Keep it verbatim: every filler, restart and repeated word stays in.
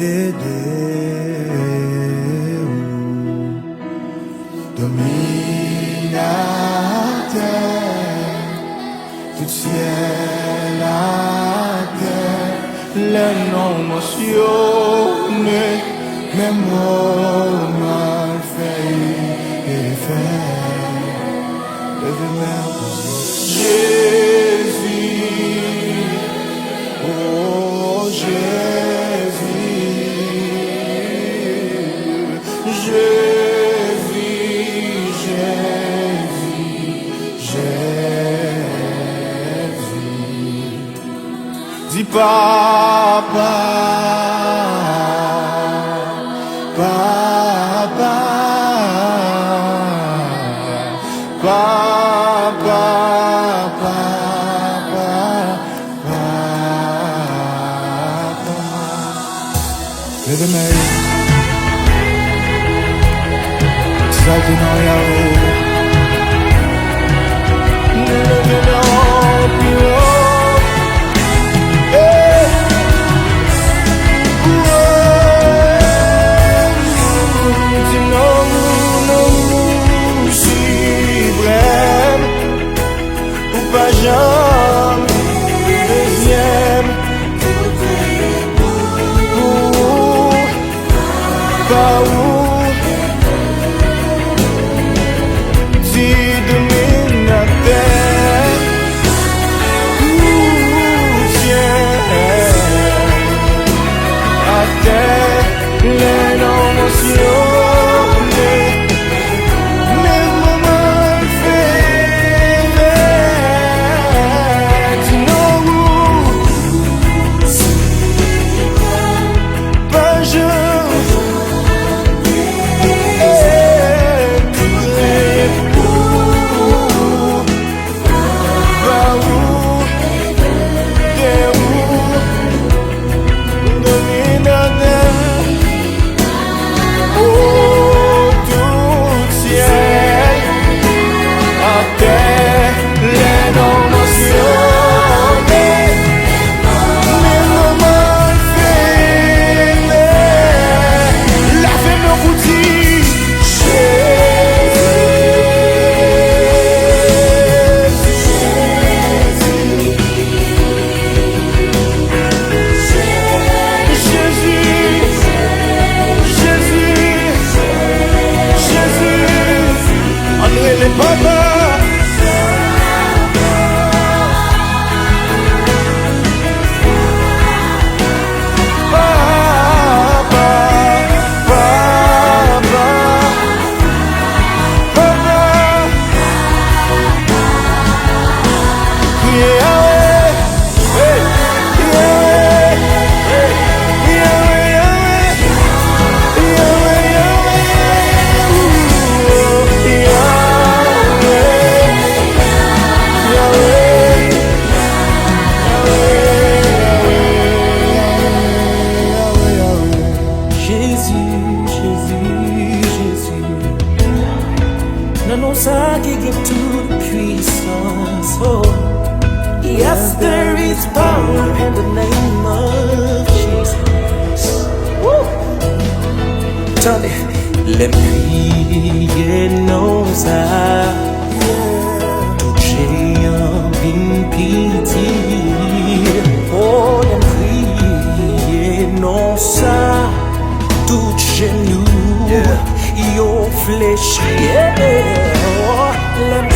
Ede ou, dominatè, tout syèl, latè, lè non w mansyone, menm mo mal fè efè. Leve men w pou Jezi, oh Jezi, Jezi, Jezi, Jezi. Di papa, papa, papa, papa, papa. Leve men yo. Egzalte non w, Yahweh. Leve men w pi wo. Hey! Di non w, non w siprèm. Ou pa janm dezyèm. Pou ou, pa ou, di dominatè, ou syèl, atè, lè non mansyone. Menm moman l fè di non ou. Pa janm koute pou ou, pa ou, de ou. Dominatè, o tout syèl, atè, lè non mansyone, menm moman l fèmen. Leve men w pou di, Jezi, Jezi, Jezi, Jezi, ann rele Papa. Papa, Papa. Papa, Yahweh, hey, Yahweh, hey, Yahweh, Yahweh, Yahweh, Yahweh, ooh, Yahweh, Yahweh, Yahweh, Yahweh, Yahweh. Jezi, Jezi, Jezi. Nan non sa ki gen tout pwisans, oh. Yes, there is power in the name of Jesus. Woo! Tande, lè m kriye non sa, tout jeyan vin piti. Oh, lè m kriye non sa, tout jenou, yeah, yo flechi. Yeah. Oh, lè m